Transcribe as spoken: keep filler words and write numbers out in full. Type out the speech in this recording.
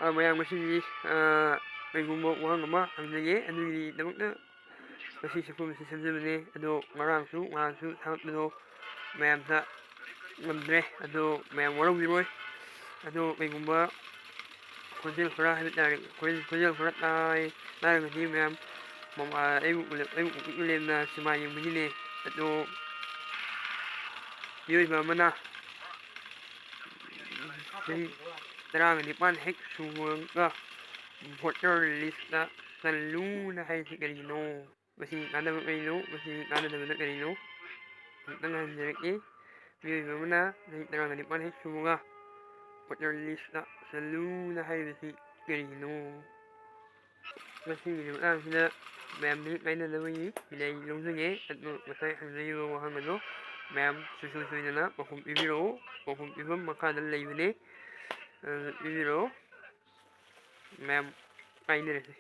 ꯑ, ꯃꯌꯥꯝ, ꯉꯁꯤꯗꯤ, ꯑ, ꯀꯩꯒꯨꯝꯕ ꯋꯥꯍꯪ ꯑꯃ ꯍꯪꯖꯒꯦ, ꯑꯗꯨꯒꯤꯗꯃꯛꯇ ꯉꯁꯤ ꯁꯦꯝꯐꯝ ꯑꯁꯤ ꯁꯦꯝꯖꯕꯅꯤ꯫ ꯑꯗꯣ ꯉꯔꯥꯡꯁꯨ, ꯉꯍꯥꯟꯁꯨ ꯊꯥꯒꯠꯄꯗꯣ ꯃꯌꯥꯝꯗ ꯉꯝꯗ꯭ꯔꯦ꯫ ꯑꯗꯣ ꯃꯌꯥꯝ ꯋꯥꯔꯧꯕꯤꯔꯣꯏ꯫ ꯑꯗꯣ ꯀꯩꯒꯨꯝꯕ ꯈꯣꯟꯖꯦꯜ ꯈꯔ ꯍꯥꯏꯕ ꯇꯥꯔꯦ, ꯈꯣꯟꯖꯦꯜ, ꯈꯣꯟꯖꯦꯜ ꯈꯔ ꯇꯥꯏ, ꯇꯥꯔꯒꯗꯤ ꯃꯌꯥꯝ ꯃꯃ-, ꯑ, ꯑꯩꯕꯨ ꯎꯅ-, ꯑꯩꯕꯨ ꯎꯅ ꯂꯦꯝꯅ ꯁꯤꯃꯥ ꯌꯦꯡꯕꯒꯤꯅꯦ꯫ ꯑꯗꯣ ꯃꯤꯑꯣꯏꯕ ꯑꯃꯅ ꯆꯍꯤ ꯇꯔꯥꯒ ꯅꯤꯄꯥꯟ ꯍꯦꯛ ꯁꯨꯕꯒ voter listꯇ ꯆꯜꯂꯨꯅ ꯍꯥꯏꯔꯤꯁꯤ ꯀꯔꯤꯒꯤꯅꯣ? ꯃꯁꯤ ꯀꯥꯟꯅꯕ ꯀꯔꯤꯅꯣ? ꯃꯁꯤ ꯀꯥꯟꯅꯗꯕꯅ ꯀꯔꯤꯅꯣ? ꯑꯃꯨꯛꯇꯪ ꯍꯟꯖꯔꯛꯏ, ꯃꯤꯑꯣꯏꯕ ꯑꯃꯅ ꯆꯍꯤ ꯇꯔꯥꯒ ꯅꯤꯄꯥꯟ ꯍꯦꯛ ꯁꯨꯕꯒ voter listꯇ ꯆꯜꯂꯨꯅ ꯍꯥꯏꯔꯤꯕꯁꯤ ꯀꯔꯤꯒꯤꯅꯣ? ꯃꯁꯤꯒꯤ ꯃꯇꯥꯡꯁꯤꯗ ꯃꯌꯥꯝꯗꯒꯤ ꯀꯥꯏꯅꯅꯕꯒꯤ ꯕꯤꯗꯥꯏ ꯂꯧꯖꯒꯦ꯫ ꯑꯗꯨ ꯉꯁꯥꯏ ꯍꯪꯖꯔꯤꯕ ꯋꯥꯍꯪ ꯑꯗꯨ ꯃꯌꯥꯝ ꯁꯨꯡꯁꯣꯏ ꯁꯣꯏꯗꯅ ꯄꯥꯎꯈꯨꯝ ꯄꯤꯕꯤꯔꯛꯎ꯫ ꯄꯥꯎꯈꯨꯝ ꯄꯤꯐꯝ ꯃꯈꯥꯗ ꯂꯩꯕꯅꯤ, ꯑꯗꯨ ꯄꯤꯕꯤꯔꯛꯎ꯫ ꯃꯌꯥꯝ ꯀꯥꯏꯅꯔꯁꯤ꯫